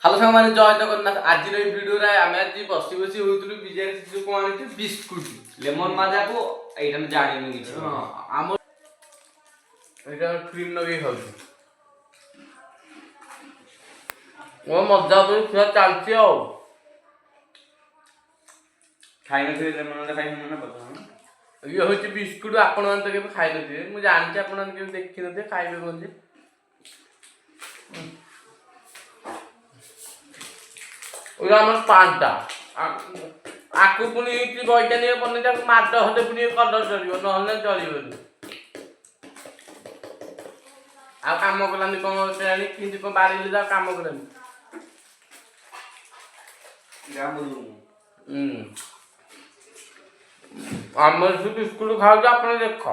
Hello ସାଙ୍ଗମାନେ, ଜୟ ଜଗନ୍ନାଥ। ଆଜିର ଏଇ ଭିଡ଼ିଓରେ ଆମେ ଆଜି ବସି ବସି ହଉଥିଲୁ ବିଜୟ। ଯୋଉ କଣ ଆଣିଛୁ? ବିସ୍କୁଟ। ଲେମନ ମାଜାକୁ ଏଇଟା ମୁଁ ଜାଣିନି କିଛି। ହଁ, ଆମ ଏଇଟା କ୍ରିମ୍ ଲଗେଇ ଖାଉଛୁ। ଓ ମଜା ଉପରେ ଖିଆ ଚାଲିଛି ଆଉ। ଖାଇନଥିବେ, ଲେମନ ମାଜା ଖାଇ ମନେ ପଡୁଛି। ଇଏ ହଉଛି ବିସ୍କୁଟ। ଆପଣମାନେ ତ କେବେ ଖାଇନଥିବେ, ମୁଁ ଜାଣିଛି। ଆପଣମାନେ କେବେ ଦେଖିନଥିବେ, ଖାଇବେ କଣ ଯେ? ଏଇଟା ଆମର ପାନଟା। ଆକୁ ପୁଣି କି ବୈଜ୍ଞାନିକ ବନେଇ ତାକୁ ମାଡ଼ ହେଲେ ପୁଣି କଲର ଚଳିବ, ନହେଲେ ଚଳିବନି। ଆଉ କାମ କଲାନି କଣ କେଜାଣି, କେମିତି କଣ ବାଡ଼େଇଲେ ତ ଆଉ କାମ କଲାନି। ହୁଁ, ଆମର ସେ ବିସ୍କୁଟ ଖାଉଛୁ। ଆପଣ ଦେଖ,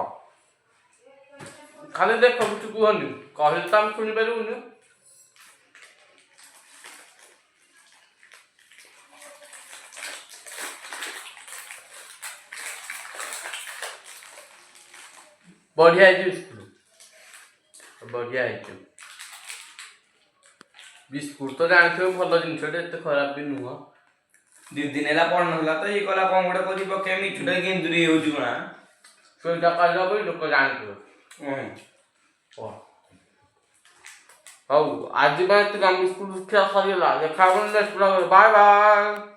ଖାଲି ଦେଖ, କିଛି କୁହନି। କହିଲେ ତ ଆମେ ଶୁଣିପାରିବୁନି। ବଢିଆ ହେଇଛି ବିସ୍କୁଟ, ବଢିଆ ହେଇଛି ବିସ୍କୁଟ। ତ ଜାଣିଥିବେ, ଭଲ ଜିନିଷଟା, ଏତେ ଖରାପ ବି ନୁହଁ। 2 ଦିନ ହେଲା ପଡୁନଥିଲା ତ, ଇଏ କଲା କଣ ଗୋଟେ କରି ପକେଇ ମିଛୁଟା ଗେଞ୍ଜୁରି ହେଉଛି କଣ? ସେଇଟା କହିଲା ବୋଲି ଲୋକ ଜାଣିଥିବେ। ହଉ, ଆଜି ପାଇଁ ଏତିକି। ଆମ ବିସ୍କୁଟ ଖିଆ ସରିଗଲା। ଦେଖା ହବ ନେକ୍ସଟ ବ୍ଲଗରେ। Bye bye.